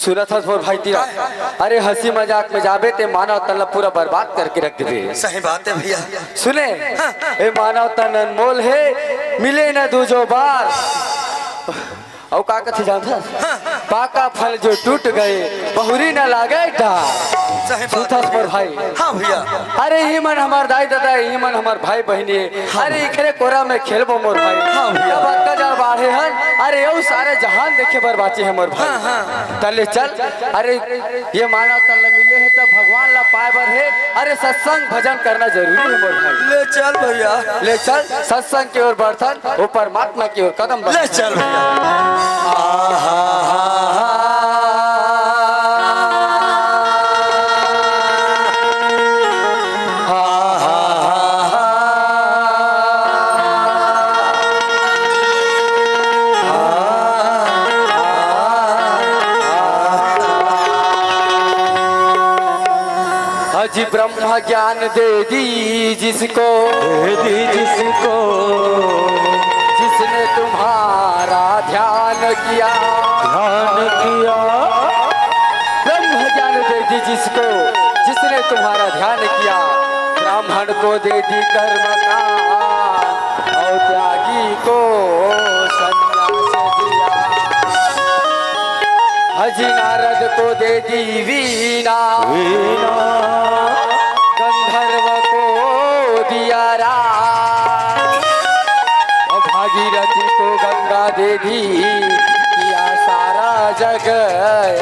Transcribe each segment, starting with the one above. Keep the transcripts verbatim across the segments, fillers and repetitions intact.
सुनत हस मोर भाई तीरा? अरे, हंसी मजाक में जाबे ते मानव तन ला पूरा बर्बाद करके रख देबे। सही बात है भैया। सुने, हाँ। ए मानव तन अनमोल हे, मिले न दूजो बार। अउ का कथे जानत हस? हाँ। पाका फल जो टूट गए, बहुरी न लागे डार। सही बात सुनत हस मोर भाई? हाँ भैया। अरे, इही मन हमर दाई ददा, इही मन हमर भाई बहिनी हे। हाँ। अरे, इखरे कोरा में खेलबो मोर भाई। हाँ भैया। तब अतका जड़ बाढ़े हन, अरे, अउ सारे जहान देखे बर बाचे हे मोर भाई। हाँ, हाँ। त ले चल, अरे, ये मानव तन ल मिले हे त भगवान ल पाए बर हे। अरे, सत्संग भजन करना जरूरी हे मोर भाई। ले चल भैया। ले चल, सत्संग के ओर बढ़थन, वो परमात्मा के ओर कदम बढ़ ले चल भैया। आहा, हा, हा, हा, हा, हा, हा। अजी ब्रह्म ज्ञान दे दी जिसको, दे दी जिसको, जिसने तुम्हारा ध्यान किया, ध्यान किया। ब्रह्म ज्ञान दे दी जिसको, जिसने तुम्हारा ध्यान किया, ब्राह्मण को दे दी कर्म का, और त्यागी को संन्यास दिया। हजी नारद को दे दी वीणा, वीणा। गंधर्व को दिया राग, और भागीरथी को गंगा दे दी, किया सारा जग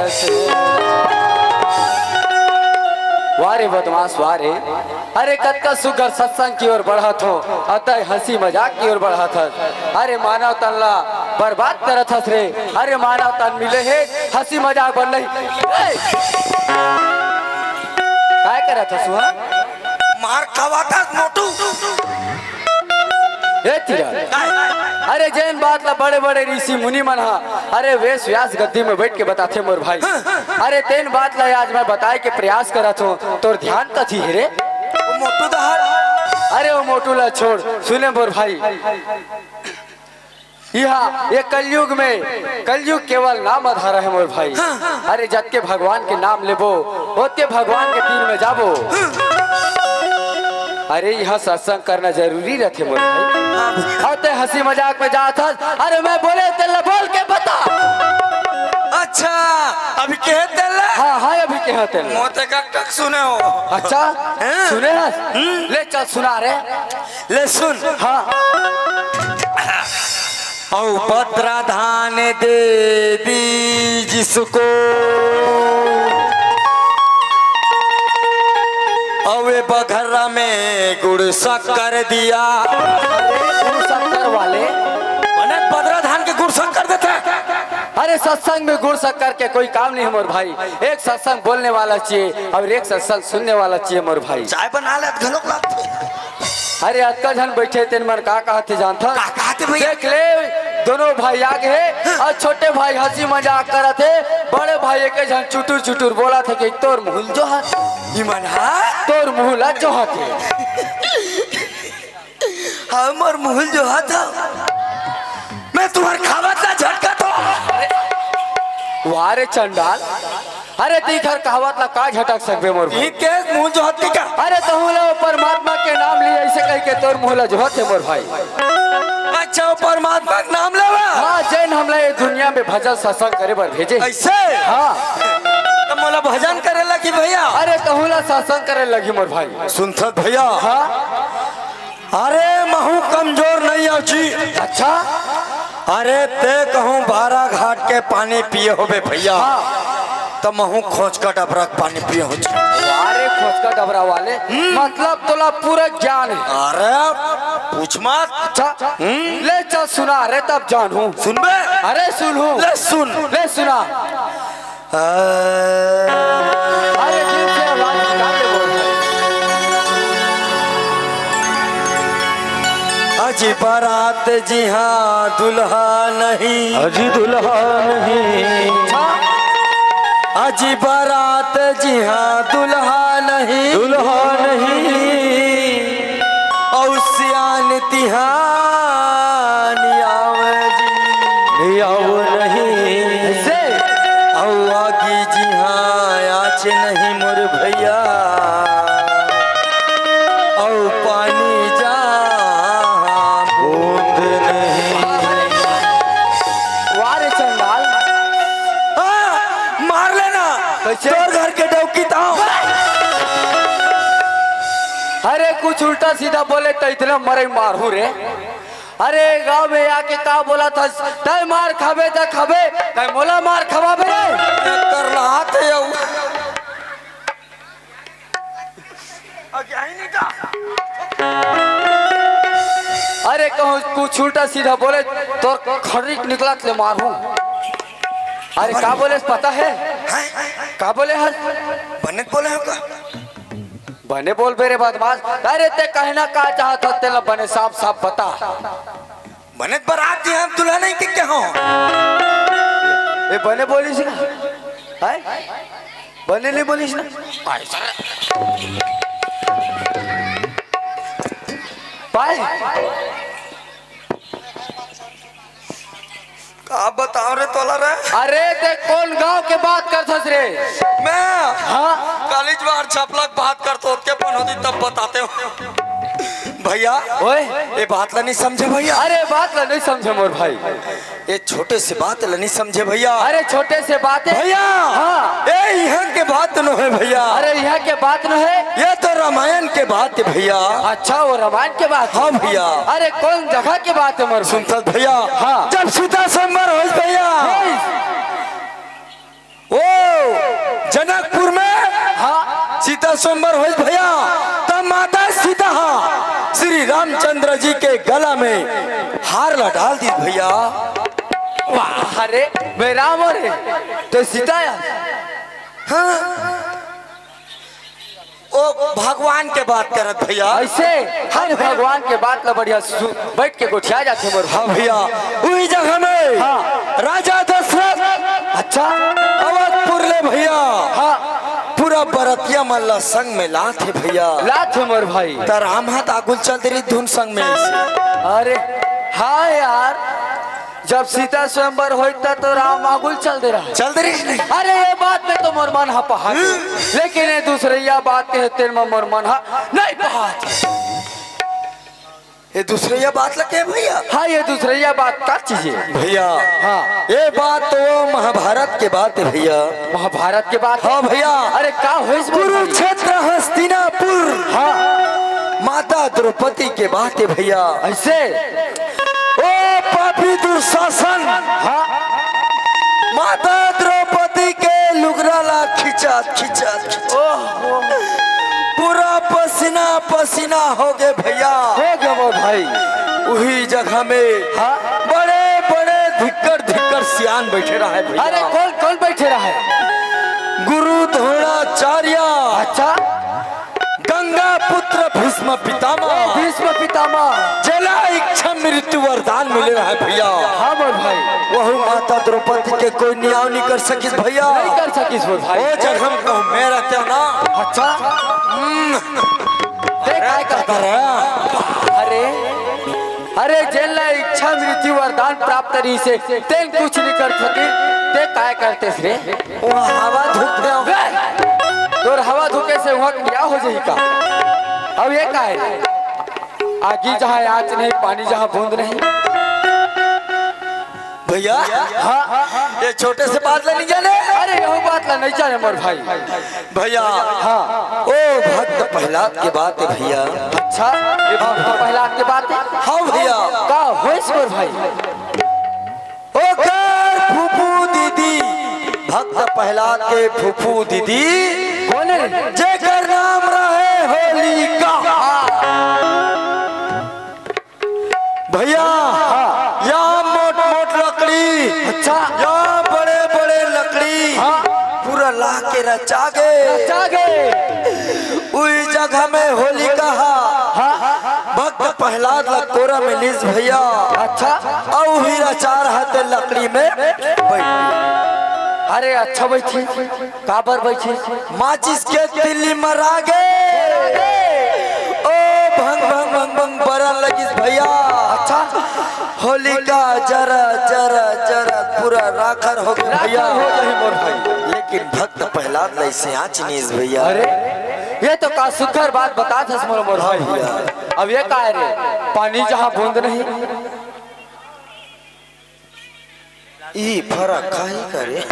ऐसे। वाह रे बदमाश, वाह रे। अरे कतका सुग्घर सत्संग की ओर बढ़त हो, अतः हंसी मजाक की ओर बढ़त हस। अरे मानव तन ला बर्बाद करत हस रे। अरे मानव तन मिले हे हंसी मजाक बर नहीं। ए! काय करत हस वहाँ? मार खवात हस मोटू। ए तीरा। अरे जेन बात ला बड़े-बड़े ऋषि मुनि मन हा, अरे वेश व्यास गद्दी में बैठ के बताथे मोर भाई। अरे तेन बात ला आज मैं बताए के प्रयास करत हूँ, तोर ध्यान कथी हे रे? वो मोटू दहाड़। अरे वो मोटू ला छोड़, सुने मोर भाई। इहा ये कलयुग में, कलयुग केवल नाम आधार है मोर भाई। हाँ, हाँ। अरे जतके भगवान के नाम लेबो, ओतके भगवान के तीर में जाबो। हाँ। अरे इहा सत्संग करना जरूरी रथे मोर भाई। हाँ। अउ ते हंसी मजाक में जात हस, अरे मैं बोले तेला बोल के बता। अच्छा, अभी कहे तेला? हाँ, हाँ, अभी कहे तेला। मोते का टक सुने हो। अच्छा, हाँ। सुने हस? हम्म। ले चल सुना रे। ले सुन। हाँ। अउ बद्रा धान दे दी जिसको, अउ ए बघरा में गुड़ शक्कर दिया। अरे गुड़ शक्कर वाले। मने बद्रा धान के गुड़ शक्कर देथे। अरे सत्संग में गुड़ शक्कर के कोई काम नहीं है मोर भाई। एक सत्संग बोलने वाला चाहिए और एक सत्संग सुनने वाला चाहिए मोर भाई। चाय बना ले, घलोक लागथे। अरे अतका झन बैठे तेन मन का कहत हे जानथस? का कहत हे भैया? देख ले, दोनों भाई आगे हे अउ छोटे भाई हंसी मजाक करत हे, बड़े भाई एके झन चुटुर चुटुर बोलत हे कि तोर मुहुल जोहत। ई मन हा? तोर मुहुल जोहत हे। हमर मुहुल जोहत हे। मैं तुम्हर खावत ला झटकत हो। वाह रे चंडाल, अरे तैं इखर कहावत ला का झटक सकबे मोर भाई? ई के मुंह जोहत के का? अरे तहूं ला वो परमात्मा के नाम लिए अइसे कहिके तोर मुंह ला जोहत हे मोर भाई। अच्छा, वो परमात्मा के नाम लेवा? हाँ, जेन हमला ये दुनिया में भजन सत्संग करे बर भेजे। अइसे? हाँ। त मोला भजन करे लगही भैया। अरे तहूं ला सत्संग करे लगही मोर भाई। सुनथस भैया? हाँ। अरे महूं कमजोर नइ अव जी। अच्छा। अरे तें कहूं बारा घाट के पानी पिए होबे भैया, हाँ। त महूं खोचका डबरा के पानी पिए हों जी। अरे खोचका डबरा वाले, हम्म। मतलब तोला पूरा ज्ञान हे। अरे पूछ मत। अच्छा। हम्म। ले चल सुना रे तब जानहूं। सुनबे? अरे सुनहूं। ले सुन। ले सुना। अरे दिल से आवाज निकाल के बोल। अजी बारात जिहां दुल्हा नहीं। अजी दुल्हा नहीं। अजी बारात जिहां दुल्हा नहीं। दुल्हा नहीं। अउ सियान तिहां नियाव जी। नियाव नहीं। अइसे? अउ आगी कुछ उल्टा सीधा बोले त इतना मरई मारहूं रे। अरे गांव में आके का बोलत हस, तय मार खाबे त खाबे, तय मोला मार खवाबे रे। कर लात हे अउ। अरे कहूं कुछ उल्टा सीधा बोले, तोर खर्री निकलत ले मारहूं। अरे का बोले पता हे? हैं? का बोले हस? बने बोले हो का? बने बोलबे रे बदमाश। अरे ते कहना का चाहत हस, तेला बने साफ साफ बता। बने बरात जी हम दुल्हन नहीं के क्या हो? ए बने बोलिस ना? हैं? बने नहीं बोलिस ना? पाए। का बताओ रे तोला रे? अरे ते कौन गांव के बात करथस रे? मैं हाँ। कॉलेज बार छपलक बात करतो, ओतके पन होती तब बताते हो। भैया, ओए। ये बात ला नहीं समझे भैया। अरे बात ला नहीं समझे मोर भाई। ये छोटे से बात ला नहीं समझे भैया। अरे छोटे से बात हे। भैया, हाँ। ये इहाँ के बात नो हे भैया। अरे इहाँ के बात नो हे। ये तो रामायण के बात हे भैया। अच्छा, वो रामायण के बात हे। हाँ भैया। अरे कौन जगह के बात हे मोर भाई? सुनथस भैया। हाँ। जब सीता स्वयंवर होइस भैया। होइस। ओ जनकपुर में हाँ। सीता स्वयंवर होइस भैया, त माता सीता हा श्री रामचंद्र जी के गला में हार ला डाल दिस भैया। वाह, अरे मैं राम हंव रे, तैं सीता हस। हाँ। ओ भगवान के बात करत भैया। अइसे? अरे भगवान के बात ला बढ़िया सु-, बइठ के गोठिया जाथे मोर। हाँ भैया, उही जगह में हाँ। राजा दशरथ अच्छा। अवधपुर ले भैया। हाँ। पूरा बरतिया मन ला संग में लात हे भैया। लात हे मोर भाई। त राम हा त आगुल चल दे रहिस धुन संग में अइसे। अरे हाँ यार, जब सीता स्वयंवर होइस त तो राम आगुल चल दे रहिस। चल दे रहिस नहीं। अरे ये बात में तो मोर मन हा पहागे, लेकिन ये दूसरइया बात के तेन में मोर मन हा नहीं पहात। ये दूसरइया बात ला कहे भैया? हाँ, ये दूसरइया बात का चीज हे? भैया, हाँ। ये बात तो महाभारत के बात हे भैया। महाभारत के बात? हाँ भैया। अरे का होइस बोल भाई? कुरुक्षेत्र हस्तिनापुर। हाँ। माता द्रौपदी के बात हे भैया। अइसे? ओ पापी दुशासन। हाँ। माता द्रौपदी के लुगरा ला खिंचात, खिंचात, खिंचात। ओह। पूरा पसीना, पसीना होगे भैया। होगे मोर भाई। उही जगह में हाँ। बड़े, बड़े धिक्कर, धिक्कर सियान बइठे रहय भैया। अरे कौन, कौन बइठे रहय? गुरु द्रोणाचार्य। अच्छा। गंगा पुत्र भीष्म पितामह। ओ, भीष्म पितामह। जेला इच्छा मृत्यु वरदान मिले रहय भैया। हाँ मोर भाई। वहू माता द्रौपदी के कोई नियाव नहीं कर सकिस भैया। नहीं कर सकिस मोर भाई। ओ जगह में कहूँ मैं रहतेंव ना। अच्छा। हम्म। ते काय करता? अरे, अरे जेला इच्छा मृत्यु वरदान प्राप्त रहिसे, तेन कुछ नहीं कर सके, ते काय करतेस रे? उहाँ हवा धुक देंव। बे! तोर हवा धुके से उहाँ क्या हो जाही का? अब ये का हे? आगी जहाँ आँच नहीं, पानी जहाँ बूंद नहीं। भैया, हाँ। ये छोटे से बात ला नहीं जाने? अरे, यहू बात ला नहीं जाने मोर भाई। भैया, हाँ। ओ भक्त प्रहलाद के बात हे भैया। अच्छा, ये भक्त प्रहलाद के बात हे? हाँ भैया। का होइस मोर भाई? ओकर फूफू दीदी, भक्त प्रहलाद के फूफू दीदी, कोन हे? जेकर नाम रहय होलिका। भैया, हाँ। या मोट मोट लकड़ी, अच्छा। या बड़े बड़े लकड़ी, हाँ। पूरा ला के रचा गे। रचा गे। उही जगह में होलिका हा। हाँ। भक्त प्रहलाद ला कोरा में लिस भैया। अच्छा। अउ हीरा चार हाथे लकड़ी में बैठ। अरे अच्छा बइठी, काबर बइठी? माचिस के तिल्ली मरा गे। ओ भंग भंग भंग भंग बरन लगिस भैया। अच्छा। होलिका जरा जरा जरा पूरा राखर हो गे भैया। राखर हो जाही मोर भाई। लेकिन भक्त प्रहलाद ला अइसे आँच नइ आइस भैया। अरे, ये तो का सुघर बात बतात हस मोर, मोर भाई। हाँ भैया। अब ये का हे रे, पानी जहाँ बूंद नहीं। ई फरक खाही करे।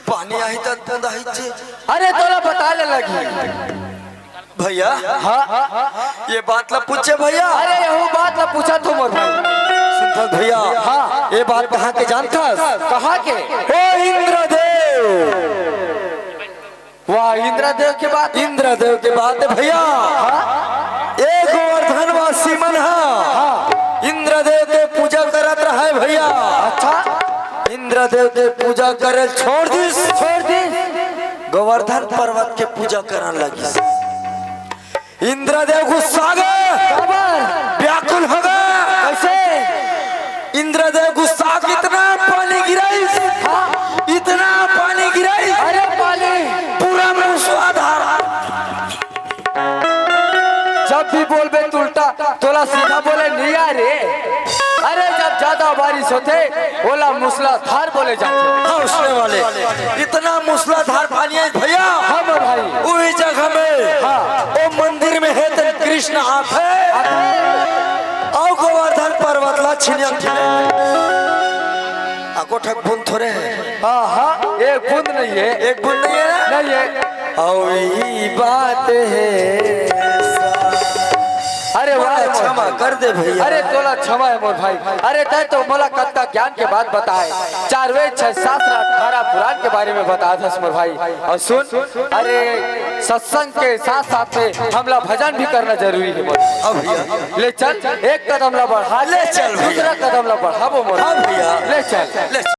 पानी आही त बूंद आही छे। अरे तोला बताय ल लगही। भैया, हाँ। ये बात ला पूछे भैया। अरे, यहू बात ला पूछत हों मोर भाई। सुनथस भैया? हाँ। ये बात कहाँ के जानथस? कहाँ के? ओ इंद्रदेव। वाह, इंद्रदेव के बात। इंद्रदेव के बात हे भैया। हाँ। ए गोवर्धन वासी मन ह हाँ। इंद्रदेव के पूजा करत रहय भैया। अच्छा। इंद्रदेव के पूजा करे छोड़ दिस। छोड़ दिस। गोवर्धन पर्वत के पूजा करन लगिस। इंद्रदेव गुस्सा गे। काबर? व्याकुल हो गे। कैसे? इंद्रदेव गुस्सा गे, इतना पानी गिराइस, हाँ। इतना पानी गिराइस। अरे पानी। पूरा मूसलाधार। जब भी बोलबे त उल्टा, तोला सीधा बोले नइ आय रे। अरे, जब ज्यादा बारिश होथे, ओला मूसलाधार बोले जाथे। हाँ, उसने वाले। इतना मूसलाधार पानी हे भैया। हाँ, मोर भाई। उही जगह में हाँ। ओ मंदिर में हे तेन कृष्ण आथे। आथे। अउ गोवर्धन पर्वत ला छिनियन। एको ठक बूंद थोरे हे। हाँ, हाँ, एक बूंद नइ हे। एक बूंद नइ हे ना? नइ हे। अउ यही बात हे। अरे वाह, मोला क्षमा कर दे भैया। अरे तोला क्षमा हे मोर भाई। अरे तैं तो मोला कतका ज्ञान के बात बताए, चार वेद, छह शास्त्र, अठारह पुराण के बारे में बता दस मोर भाई। अउ सुन, अरे सत्संग के साथ साथ में हमला भजन भी करना जरूरी हे मोर। हाँ भैया। ले चल, एक कदम ला बढ़ा, ले चल भैया। दूसरा कदम ला बढ़ाबो मोर। हाँ भैया। ले चल। ले चल।